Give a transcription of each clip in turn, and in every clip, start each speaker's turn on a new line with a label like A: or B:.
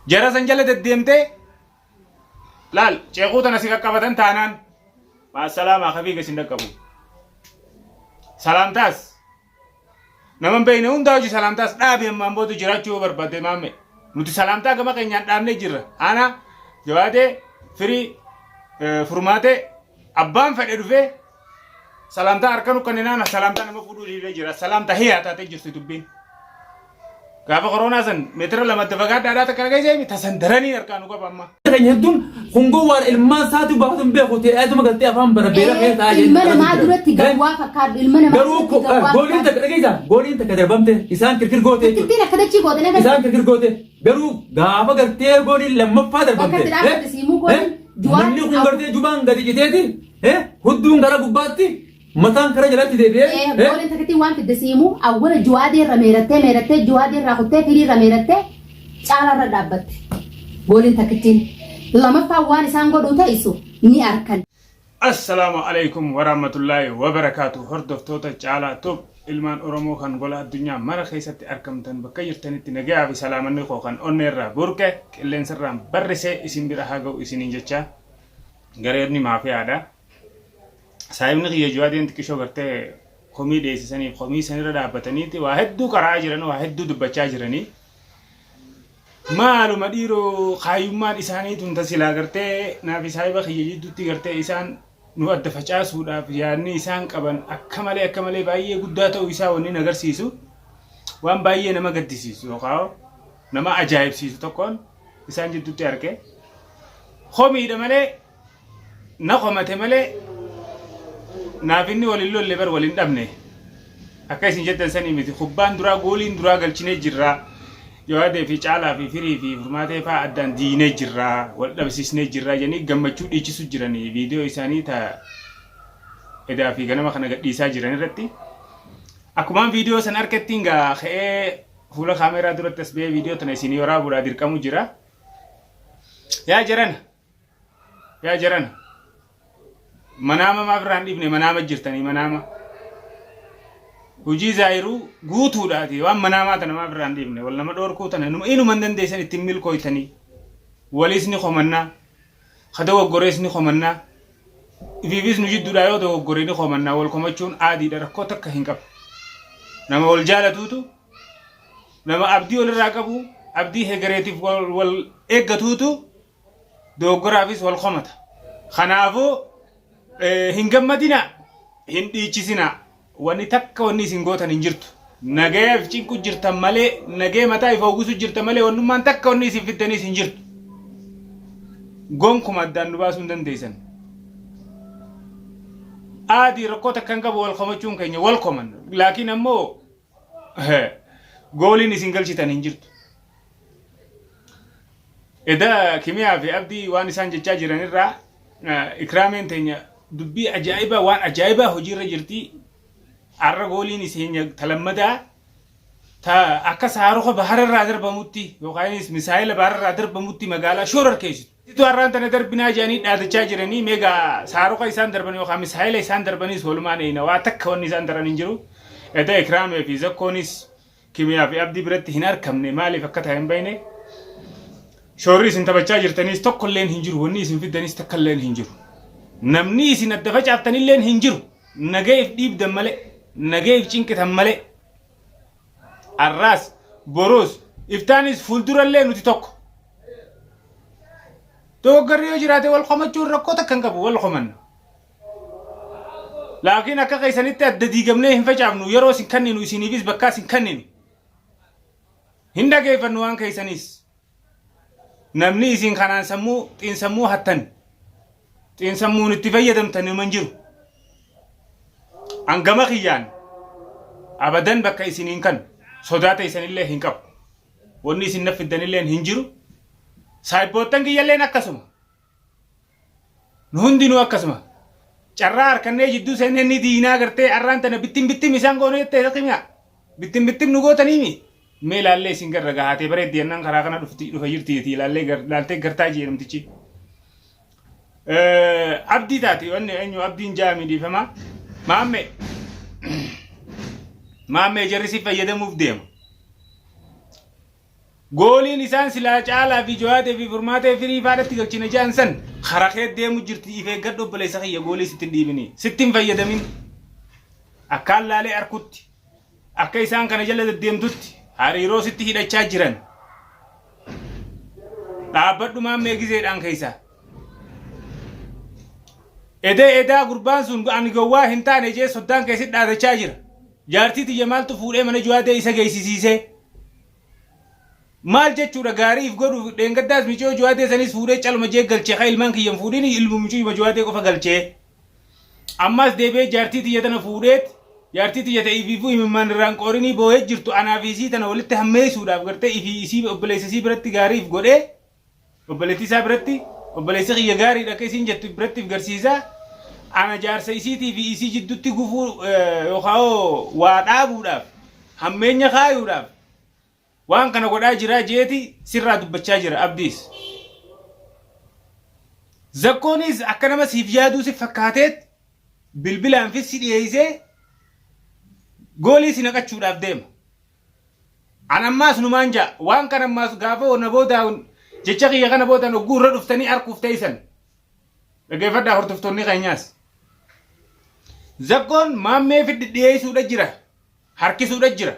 A: Jara san jala deddeemtee laal ceekuu tana si qaqqabatan taanaan maasalaamaa kafiiga sin dhaqqabu. Salaamtaas nama hin beekne hundaa hojii salaamtaas dhaabi ammaan booda jiraachuu yoo barbaadde maamme. Nuti salaamtaa gama keenyaan dhaabnee jirra. Ana jawaadee firii furmaatee abbaan fedhe dhufee Salaamtaa harka nu kenninaan salaamtaa nama fuudhuu dhiibee jira. Salaamtaa hiyaa taatee jirti dubbiin. Gaafa koronaa san meetira 2 adda fagaadhaadhaa takka dhageessee tasan daranii harkaa nu qaba amma.
B: Keenya hedduun kun gowwaan ilmaan isaatii baafatu hin beeku ta'eetuma galtee afaan bara beela keessa taa'aa
C: Ilma namaa duratti gawwaa fakkaadhu. Ilma namaa
B: Garuu
C: duratti gawwaa
B: gooliin takka
C: fakkaadhu.
B: dhageessa gooliin takka darbamte isaan kirkir goote jechuudha.
C: Ittiin akka dachii goote na
B: Isaan kirkir goote garuu gaafa gartee gooliin lammaffaa darbamte.
C: Bakka itti dhaabbate siimuu gooliin Juwaan
B: Namni kun gartee jubaan gadi citeeti hudduun gara gubbaatti mataan kara jalatti deebi'ee
C: Gooliin takkittiin waan fidde siimuu awwala juwaadee irra meerattee meerattee juwaadee irraa kuttee firii irra meerattee caalaa irra dhaabbatte. Gooliin takkittiin lamaffaa waan isaan godhuu ta'isu ni arkan.
A: Assalaamu alaikum warahmatullaahi wabarakaatu hordoftoota Caalaa Tube ilmaan Oromoo kan gola addunyaa mara keessatti argamtan bakka jirtanitti nagayaa fi salaamanni koo kan onneerraa burqe qilleensarraan barrisee isin bira haa ga'u isiniin jecha gareerni maafiyaadha. Saahibni kiyya Juwaadeen xiqqishoo gartee komii dhiyeessisaniif komii sanirra dhaabbataniiti waa hedduu qara'aa jiran waa hedduu dubbachaa jiranii. Maaluma dhiiroo kaayyummaan isaanii tun ta silaa gartee naafi saahiba kiyya jidduutti gartee isaan nu adda facaasuudhaaf yaadni isaan qaban akka malee akka malee baay'ee guddaa ta'uu isaa wanni agarsiisu waan baay'ee nama gaddisiisu yookaan nama ajaa'ibsiisu tokkoon isaan jidduutti arge. Komiidha malee na komate malee naaf inni wal hin lolle bar wal hin dhabne. Akka isin jettan sanii miti kubbaan duraa gooliin duraa galchinee jirra. Jawaadee fi Caalaa fi Firii fi Furmaatee fa'aa addaan diinee jirra wal dhabsiisnee jirra jedhanii gammachuu dhiichisu jiranii viidiyoo isaanii ta edaa fi ganama kana gadhiisaa jiran irratti. Akkumaan viidiyoo san harkattiin gaa ka'ee fuula kaameeraa duratti as ba'ee viidiyoo tana isinii waraabuudhaa dirqamu jira. Yaa jarana Yaa jarana. Manaama maaf irraa hin dhiifne manaama jirtanii manaama. Hojii zaayiruu guutuudhaati waan manaamaa tana maaf irraa hin dhiifne wal nama dhoorkuu tana inuma inuma hin dandeessan ittiin milkooytanii. Waliis ni komannaa. Ka dogoggorees ni komannaa. Ifiifis nu jidduudhaa yoo dogoggore ni komannaa wal komachuun aadiidha rakkoo takka hin qabu. Nama wal jaalatuutu nama abdii walirraa qabu abdii hegereetiif wal wal eeggatuutu dogoggoraafis wal komata. Kanaafuu hin gammadinaa, hin dhiichisinaa. Wanni takka wanni isin gootan hin jirtu. Nagayaaf cinqu jirtan malee, nagaya mataa if hoogisu jirtan malee wannummaan takka wanni isin fiddaniis hin jirtu. Gonkuma addaan nu baasuu hin dandeessan. Aadii rakkoo takka hin qabu wal komachuun keenya wal komanna. Laakiin ammoo gooliin isin galchitan hin jirtu. Eda Kimiyaa fi Abdii waan isaan jechaa jiran irraa Ikraameen teenya dubbii ajaa'ibaa waan ajaa'ibaa hojiirra jirti. Har'a gooliin iseenya talammadaa ta akka saaruka bahararraa darbamutti yookaanis misaayila bahararraa darbamutti magaalaa shororkeessitu. Situ har'aan tana darbinaa jedhanii dhaadachaa jiranii meegaa saaruka isaan darban yookaan misaayila isaan darbaniis walumaan eeyna waa takka wanni isaan daran hin jiru. Eda Ikraamee fi Zakkoonis Kimiyaa fi Abdii biratti hin arkamne maaliif akka ta'e hin beekne. Shoorri isin taphachaa jirtaniis tokko illeen hin jiru wanni isin fiddanis takka illeen hin jiru. Namni isin adda facaaftan illeen hin jiru. Nagayeef dhiibdan malee nagayeef cinqitan malee. Arraas boruus iftaanis fuuldurallee nuti tokko. Dogoggorri yoo jiraate wal komachuun rakkoo takka hin qabu wal komanna. Laakiin akka keessanitti adda diigamnee hin facaafnu yeroo isin kenninu isiniifis bakkaa isin kenninu. Hin dhageeffannu waan keessaniis. Namni isin kanaan sammuu xiinsammuu hattan xiinsammuun itti fayyadamtan numa hin jiru. Hangama kiyyaan abadan bakka isiniin kan sodaa teessanillee hin qabu. Wanni isin na fiddanillee hin jiru. Saayibboottan kiyyalleen akkasuma. Nu hundinuu akkasuma. Carraa harkannee jidduu seennee ni diinaa gartee arraan tana bittim bittim isaan goone jettee himiya. Bittim bittim nu gootaniimi. Mee ilaallee isin garra gahaatee bareeddi jennaan karaa kana dhufti dhufa jirti jetii ilaallee laaltee gartaa jee namtichi. Abdii taati wanni eenyu abdiin jaami dhiifama. Maammee. Maammee jarri si fayyadamuuf deema. Gooliin isaan silaa Caalaa fi Jawaadee fi Furmaatee Firii faadhatti galchina ja'an san kara kee deemu jirti. If eeggadhu obboleessa kiyya, goolii sitti hin dhiibini. Sitti hin fayyadamin. Akkaan laalee arkutti, akka isaan kana jala deddeemtutti hariiroo sitti hidhachaa jiran. Dhaabbadhu maammee gizeedhaan keessa. Edee edaa gurbaan sun ani gowwaa hin taane jee soddaan keessi dhaadachaa jira. Jaartii tiyya maaltu fuudhee mana Jawaadee isa geessisiisee? Maal jechuudha gaarii if godhuuf dheengaddaas miciyoo Jawaadee sanis fuudhee caluma jee galchee ka ilmaan kiyya hin fuudhin ilmu miciyuma Jawaadee qofa galchee. Ammas deebi'ee jaartii tiyya tana fuudheet jaartii tiyya ta ifiifuu imimmaan irraan qoorinii boohee jirtu anaa fi isii tana walitti hammeessuudhaaf gartee ifii isii obboleessa isii biratti gaarii if godhee obboleettii isaa biratti obboleessi kiyya gaariidha akka isiin jettu biratti if garsiisa. Ana jaarsa isiitii fi isii jidduutti gufuu yookaan waa dhaabuudhaaf hammeenya kaayuudhaaf waan kana godhaa jiraa jeeti sirraa dubbachaa jira Abdiis. Zakkoonis akka nama siif yaaduu si fakkaateet bilbilaan fissi dhiyeessee goolii si naqachuudhaaf deema. An ammaas numaan ja'a waan kana ammaas gaafa na booda jecha kiyya kana boodaan ogguu irra dhuftanii arkuuf teessan. Dhaggeeffadhaa hordoftoonni keenyaas. Zakkoon maammee fiddi dhiyeessuudha jira. Harkisuudha jira.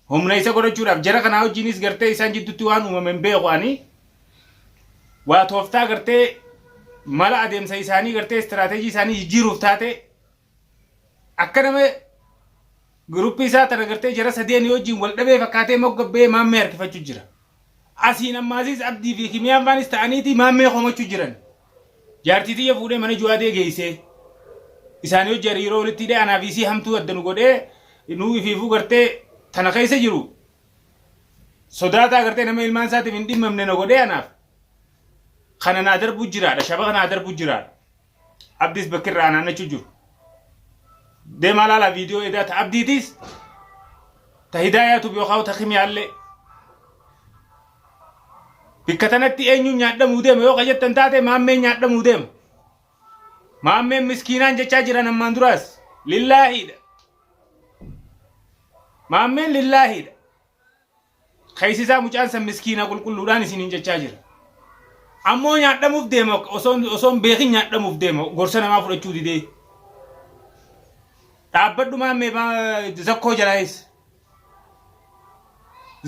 A: Humna isa godhachuudhaaf jara kanaa wajjinis gartee isaan jidduutti waan uumame hin beeku ani. Waa tooftaa gartee mala adeemsa isaanii gartee istiraateejii isaanii jijjiiruuf taate akka nama giruppii isaa tana gartee jara sadeen wajjin wal dhabee fakkaatee moggabbee maammee harkifachuu jira. Asiin ammaasiis Abdii fi Kimiyaan faanis ta'aniiti maammee komachuu jiran. Jaartii tiyya fuudhee mana Juwaadee geessee isaanii hojii hariiroo walitti hidhee anaa fi isii hamtuu adda nu godhee nuu ifiifuu gartee tana keessa jiru sodaataa gartee nama ilmaan isaatiif hin dhimmamne na godhee anaaf kana naa darbuu jiraadha, shaba naa darbuu jiraadha. Abdiis bakki irraa naannachuu jiru. Deemaa laalaa viidiyoo edaa ta Abdiitiis ta Hidaayaatuuf yookaan ta Kimiyaallee. Bikka tanatti eenyuun nyaadhamuu deema yoo ka jettan taate maammeen nyaadhamuu deema. Maammeen miskiinaan jechaa jiran ammaan duraas lillaahiidha. Maammeen lillaahiidha. Keessi isaa mucaan san miskiina qulqulluudhaan isiniin jechaa jira. Ammoo nyaadhamuuf deema osoo hin beekin nyaadhamuuf deema gorsa namaa fudhachuu didee. Dhaabbadhu maammee zakkoo jalaayis.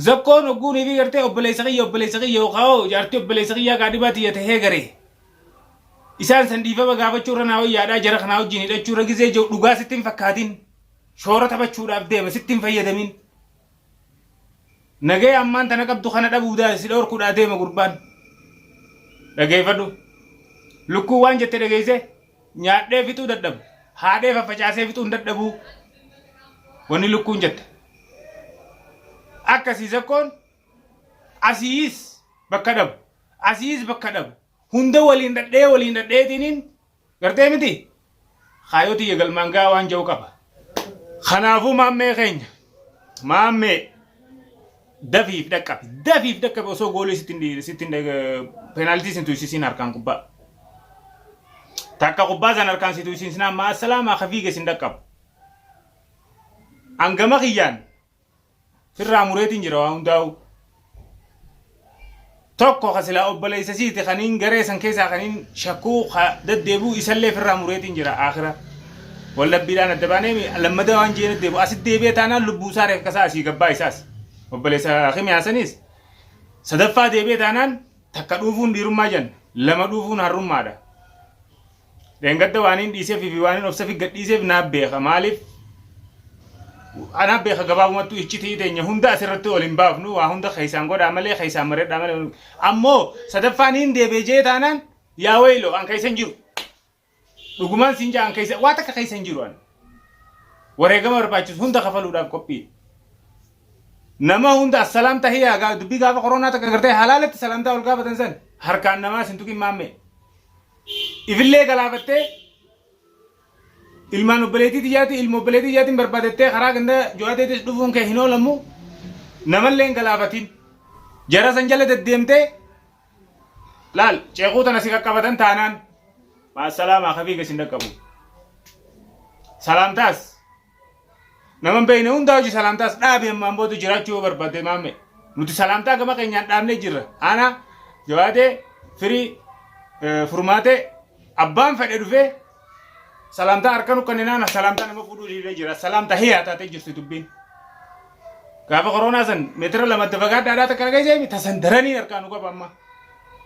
A: Zakkoon ogguunii fi gartee obboleessa kiyya obboleessa kiyya yookaan jaartii obboleessa kiyyaa gaadhibaa tiyya tahee garee. Isaan san dhiifama gaafachuu irra naa wayyaadhaa jara kanaa wajjin hidhachuu irra gizee jiru dhugaa sitti hin fakkaatin. Shoora taphachuudhaaf deema sitti hin fayyadamin. Nagaya ammaan tana qabdu kana dhabuudhaa si dhorkuudhaa deema gurbaan. Dhageeffadhu. Lukkuu waan jette dhageesse nyaadhee fixuu dadhabu. Haadhee faffacaasee fixuu hin dadhabuu. Wanni lukkuun jette. Akkasii zakkoon asiis bakka dhabu. Asiis bakka dhabu. Hunda waliin dhadhee waliin dhadheetiniin gartee miti. Kaayoo tiyya galmaan ga'a waan jedhu qaba. Kanaafuu maammee keenya maammee dafiif dhaqqabi dafiif dhaqqabi osoo goolii sitti hin sitti hin peenaaltii sin tuysisiin harkaan kubbaa. Takka kubbaa san harkaan si tuysiisinaan maa assalaamaa ka fiige sin dhaqqabu. Hangama kiyyaan Firraa mureetiin jira waa hundaa'u. Tokko ka silaa obboleessa siiti kaniin garee san keessaa kaniin shakkuu ka deddeebi'u isallee firraa mureetiin jira akira. Wallabbiidhaan adda baanee lammada waan jeen deddeebi'u asitti deebi'ee taanaan lubbuu isaa reefka isaa asii gabbaa isaas. Obboleessa Kimiyaa saniis sadaffaa deebi'ee taanaan takka dhuufuun dhiirummaa jenna lama dhuufuun harrummaadha. Dheengadda waaniin dhiiseef fi waaniin obsa fi gadhiiseef naaf beeka. Maaliif? Anaaf beeka gabaabumattuu iccitii teenya hunda asirratti ol hin baafnu waa hunda keessaan godhaa malee keessaan mareedhaa malee. Ammoo sadaffaan hin deebi'e jee taanaan yaa wayiloo an keessa hin jiru. Dhugumaan siin jaa an keessa waa takka keessa hin jiru an. Wareegama barbaachisu hunda kafaluudhaaf qophii. Nama hunda assalaam tahiyaa gaa dubbii gaafa koronaa takka gartee halaalatti salaamtaa ol gaafatan san harkaan namaa sin tuqin maammee. Ifillee galaafattee ilmaan obboleettii tiyyaatii ilma obboleettii tiyyaatiin barbaadattee karaa ganda jo'ateetis dhufuun kee hin oolamu namallee hin galaafatin. Jara san jala deddeemtee laal ceekuu tana si qaqqabatan taanaan maasalaamaa kafiiga sin dhaqqabu. Salaamtaas nama hin beekne hundaa hojii salaamtaas dhaabi ammaan booda jiraachuu yoo barbaadde maamme. Nuti salaamtaa gama keenyaan dhaabnee jirra. Ana, Jawaadee, Firii, Furmaatee, abbaan fedhe dhufee salaamtaa harka nu kenninaan salaamtaa nama fuudhuu dhiibee jira. Salaamtaa hiyaa taatee jirti dubbiin. Gaafa koronaa san meetira lamatti fagaadhaadhaa takka dhageessee tasan daranii harkaa nu qaba amma.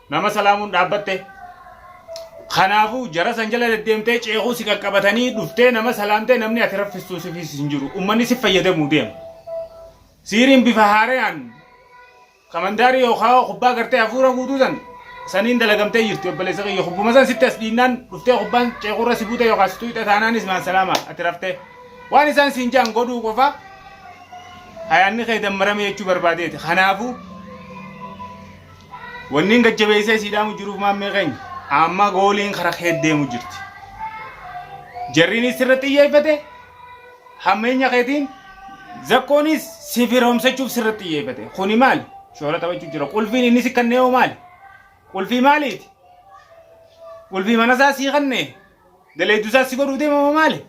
A: Nama salaamuun dhaabbatte. Kanaafuu jara san jala deddeemtee ceekuu si qaqqabatanii dhuftee nama salaamtee namni ati raffistuu sifiis hin jiru. Uummanni si fayyadamuu deema. Siiriin bifa haarayaan kamandaarii yookaan kubbaa gartee hafuura guutuu san saniin dalagamtee jirti obboleessa kiyya kubbuma san sitti as dhiinnaan dhuftee kubbaan ceekurra si buute yookaan si tuqxe taanaanis maan salaama ati raftee waan isaan siin jaan godhuu qofa hayaanni kee dammarame jechuu barbaadeeti. Kanaafuu wanniin gajjabeessee sii dhaamu jiruuf maammee keenya amma gooliin kara kee deemu jirti. Jarriinis sirratti xiyyeeffate Hammeenya keetiin zakkoonis si firoomsachuuf sirratti xiyyeeffate. Kuni maali? Shoora taphachuu jira. Qulfiin inni si kannee hoo maali? Qulfii maaliiti? Qulfii mana isaa sii kannee? Daleedduu isaa si godhuu deema moo maali?